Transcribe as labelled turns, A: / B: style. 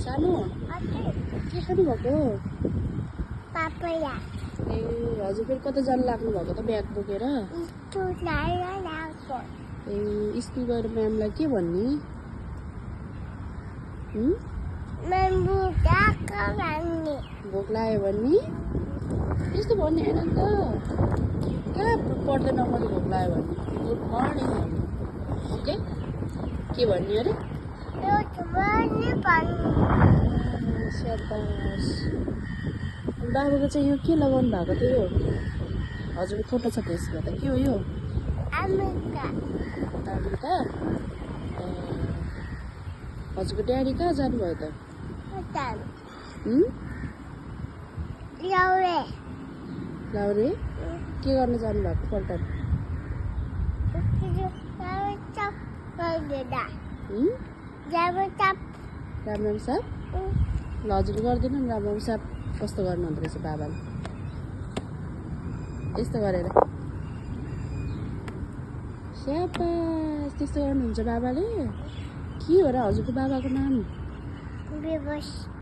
A: सानो के खानु भएको
B: पापया
A: ए हजुर फेरि कता जानु लाग्नु भएको त ब्याग बोकेर ए स्कुल गएर म्यामलाई के भन्ने भोक लाग्यो भन्ने यस्तो भन्ने होइन नि त कहाँ पढ्दैन मैले भोक लाग्यो भन्ने गुड मर्निङ भन्ने ओके के भन्ने अरे स्याबास बाबाको चाहिँ यो के लगाउनु भएको थियो यो हजुरको फोटो छ त्यसमा त के हो यो अमेरिका हजुरको ड्याडी कहाँ जानुभयो त लाउरे के गर्न जानुभएको पल्टन राम साप ल हजुरले गर्दैन नि राम साप कस्तो गर्नु हुँदो रहेछ बाबाले यस्तो गरेर स्याबास त्यस्तो गर्नुहुन्छ बाबाले के हो र हजुरको बाबाको नाम